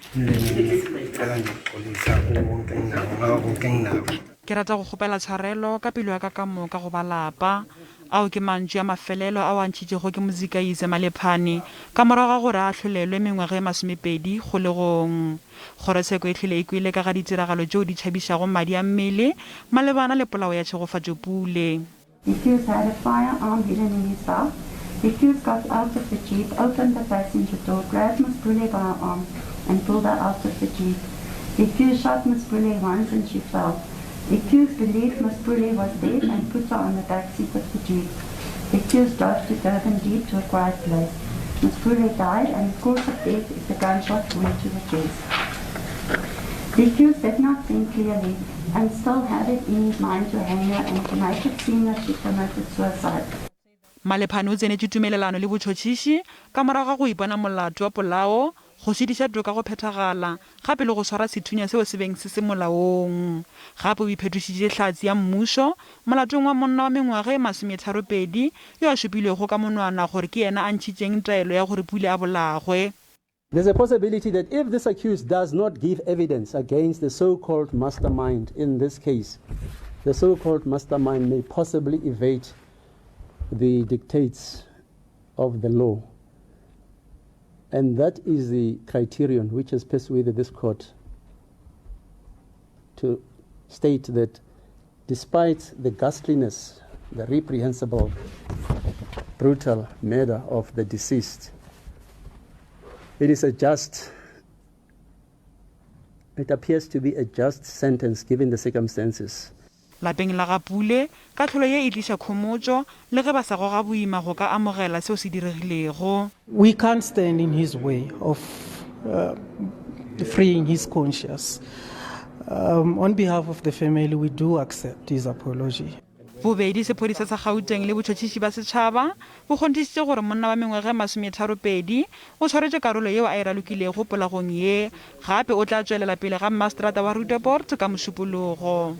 Ke rata go kgopela tshwarelo ka pelo ya ka ka moka go ba lapa. Ao ke mantšu a mafelelo ao a ntšhitšego ke Muzikayise Malephane ka morago ga gore a ahlolelwe mengwaga e masomepedi kgolegong. Kgorotsheko e hlwele e kwele ka ga ditiragalo tšeo di tšhabišago madi a mmele malebana le polao ya Tšhegofatšo Pule. The accused had a firearm hidden in his belt. The accused got out of the jeep, opened the passenger door, grabbed Ms Pule by her arm and pulled her out of the jeep. The accused shot Ms Pule once and she fell. The accused believed Ms Pule was dead and put her on the back seat of the jeep. The accused drove to Durban Deep to a quiet place. Ms Pule died and the cause of death is a gunshot wound to the chest. The accused did not think clearly and still had it in his mind to hang her and to make it seem that she committed suicide. Malephane o tsenetše tumelelano le botšhotšhiši ka morago ga go ipona molato wa polao, go šitiša toka go phethagala, gape le go swara sethunya seo se beng se se molaong. Gape o iphetošitše hlatse ya mmušo molatong wa monna wa mengwaga e masometharopedi yo a šupilwego ka monwana gore ke yena a ntšhitšeng taelo ya gore Pule a bolagwe. There's a possibility that if this accused does not give evidence against the so-called mastermind in this case, the so-called mastermind may possibly evade the dictates of the law. And that is the criterion which has persuaded this court to state that despite the ghastliness, the reprehensible, brutal murder of the deceased, it is a just, it appears to be a just sentence given the circumstances. Lapeng la ga Pule, kahlolo ye e tliša khomotšo le ge ba sa goga boima go ka amogela seo se diregilego. We can't stand in his way of uh, freeing his conscience. Um, on behalf of the family, we do accept his apology. Bobedi sephodisa sa Gauteng le botšhotšhiši ba setšhaba bo kgonthišitše gore monna wa mengwaga e masometharopedi o swaretšwe karolo yeo a e ralokilego polagong ye. Gape o tla tšwelela pele ga mmaseterata wa Roodepoort ka Mošupologo.